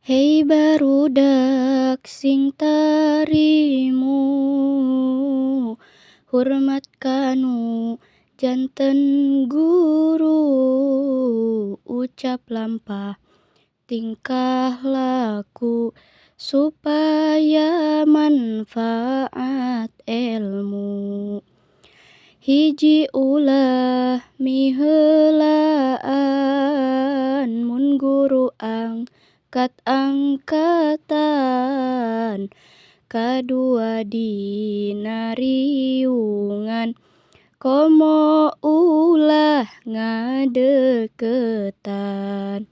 Hei barudak sing tarimu, hormat kanu janten guru, ucap lampah tingkah laku supaya manfaat elmu. Hiji ulah miheulaan mun guru angkat-angkatan, kadua dina riungan komo ulah ngadeukeutan.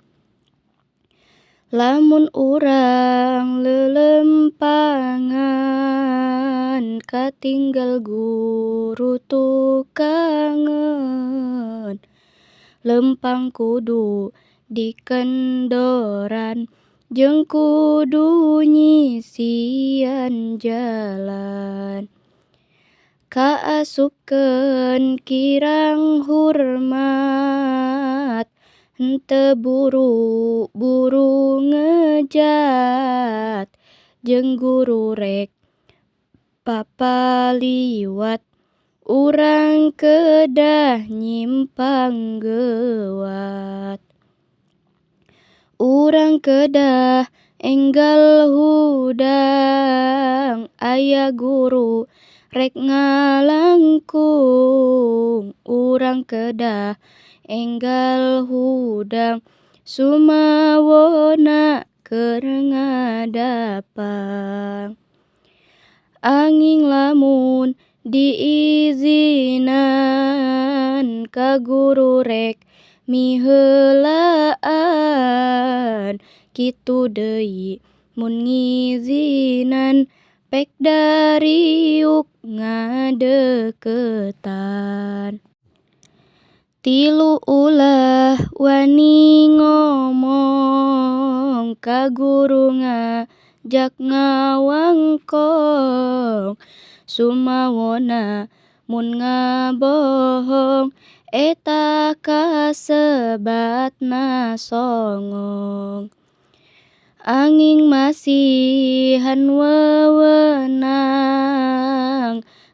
Lamun urang leuleumpangan katinggal guru tukangeun, lempang kudu dikendoran jeung kudu nyisian jalan. Kaasupkeun kirang hormat henteu buru-buru ngejat, jeung guru rek papaliwat urang kedah nyimpang geuwat. Urang kedah enggal hudang aya guru rek ngalangkung, urang kedah enggal hudang sumawona keur ngadapang. Anging lamun diizinan ka guru rek miheulaan, kitu deui mun ngizinan pek dariuk ngadeukeutan. Tilu ulah wani ngomong ka guru ngajak ngawangkong, sumawona mun ngabohong eta kasebatna songong. Anging masihan wewenang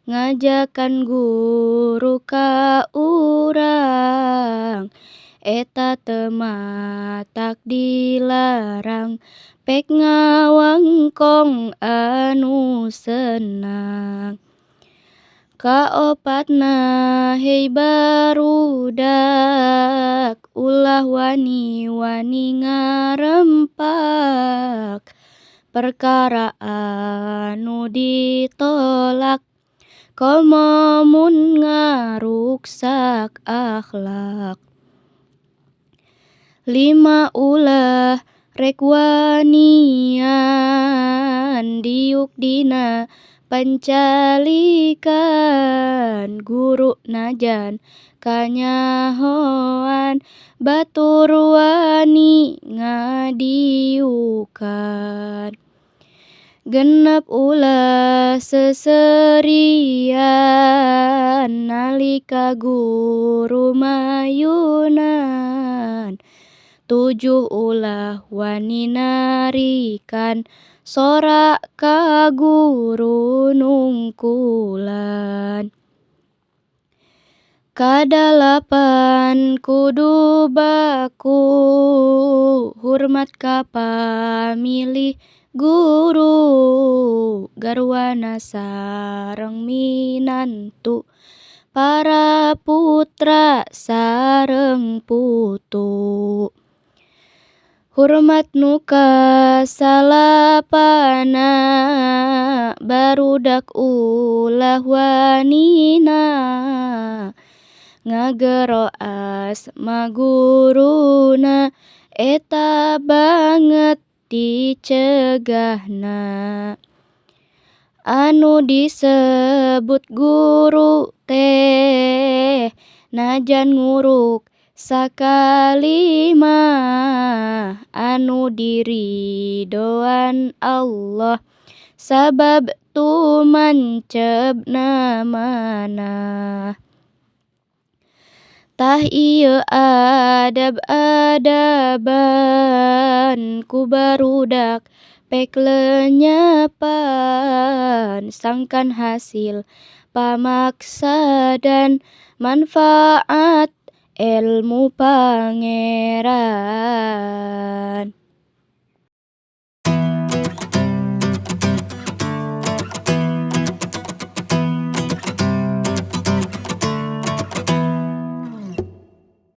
ngajakan guru ka urang, eta teu matak dilarang pek ngawangkong anu senang. Kaopatna hei barudak ulah wani-wani ngarempak, perkara anu ditolak komo mun ngaruksak akhlak. Lima ulah rek wanian diuk dina pancalikan, guru najan kanyahoan batur wani ngadiukan. Genep ulah seuseurian nalika guru mayunan, tujuh ulah wani narikan sora ka guru nungkulan. Kadalapan kudu baku hormat ka pamilih guru, garwana sareng minantu para putra sareng putu. Hormat nu kasalapanna barudak ulah wanina ngagero asma guruna eta banget dicegahna. Anu disebut guru teh najan nguruk sakali mah, anu diridoan Allah sabab tumancebna manah. Tah ieu adab-adaban ku barudak pek lenyepan sangkan hasil pamaksadan manfaat elmu Pangeran.